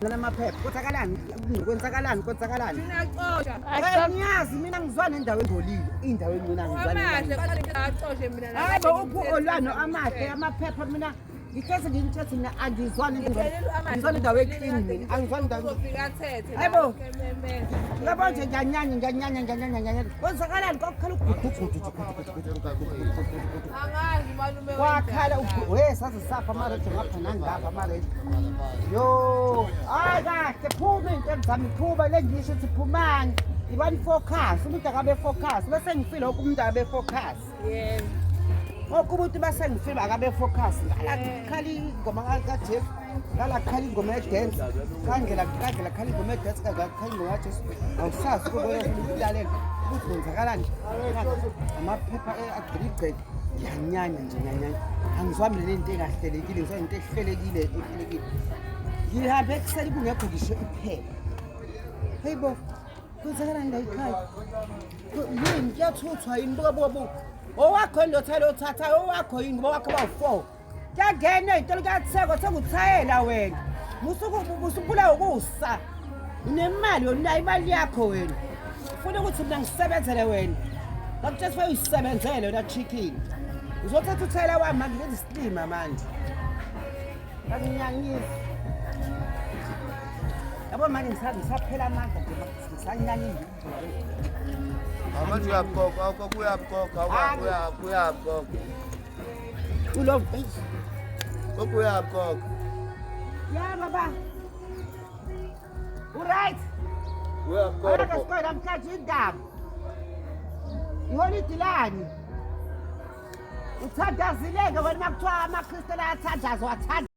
Namaphepha kwenzakalani, kwenzakalani, kwenzakalani? Sinacosha. Eh, ngiyazi mina ngizwana endawo engcolile, indawo engcina ngizwana. Amahle acoshe mina. Hayi bo, uphu olwano amahle amaphepha, mina ngihlezi ngimthethe, mina angizwani, ngizwana indawo e-clean, mina angizwani indawo. Uzofika athethe. Hayi bo. Yabo nje ngiyanyanya, ngiyanyanya, ngiyanyanya, ngiyanyanya. Kwenzakalani? Kwakukhala ugudugudu. Angazi malume. Kwakhala, we saze safa amarejo ngapha nangapha amarejo. Yo, hayi kahle, phuma iy'nto zami, phuma le ngisho ukuthi phumani. Ibani focus, umuntu akabe focus. Bese ngifile wonke umuntu akabe focus. Yebo. Wonke umuntu bese ngifile akabe focus. Ngala kukhala ingoma kaJesu, ngala kukhala ingoma ye-dance, kangela kangela kukhala ingoma ye-dance, kangela kukhala ingoma kaJesu. Awusazi ukubona ukulalela ukuthi kwenzakalani. Amaphepha agcwele igceke. Ngiyanyanya nje, ngiyanyanya. Angizwami le nto engahlelekile, ngizwa into ehlelekile, ehlelekile. Ngihambe ekuseni kungekho ngisho iphepha. Hey bo, kwenzakalani la ekhaya? Yini, kuyathuthwa yini? Buka, buka, buka. Owakho yini lo thayela othathayo? Owakho yini? Ngoba wakho bawu-four. Kuyangena ey'tolo, kuyathengwa, thenga uthayela wena. Musubulawa ukusa. Unemali wena, unayo imali yakho wena. Ufuna ukuthi mina ngisebenzele wena. Ngakutshela ukuthi uyisebenzele wena chicken. Uzothatha uthayela wami manje ngenza isilima manje. Anginyanyisi. Yabo manje ngisaphela amandla nje, ngisanyanya nje. Manje uyabukhokha, awukhokha, uyabukhokha, uyabukhokha. Ulo Khokha, uyabukhokha. Ya baba. U-right? Uyabukhokha. Akasikole namhlanje indaba. Iholidi lani? Uthandazileke wena, makuthiwa amaKristu ayathandaza, wathanda.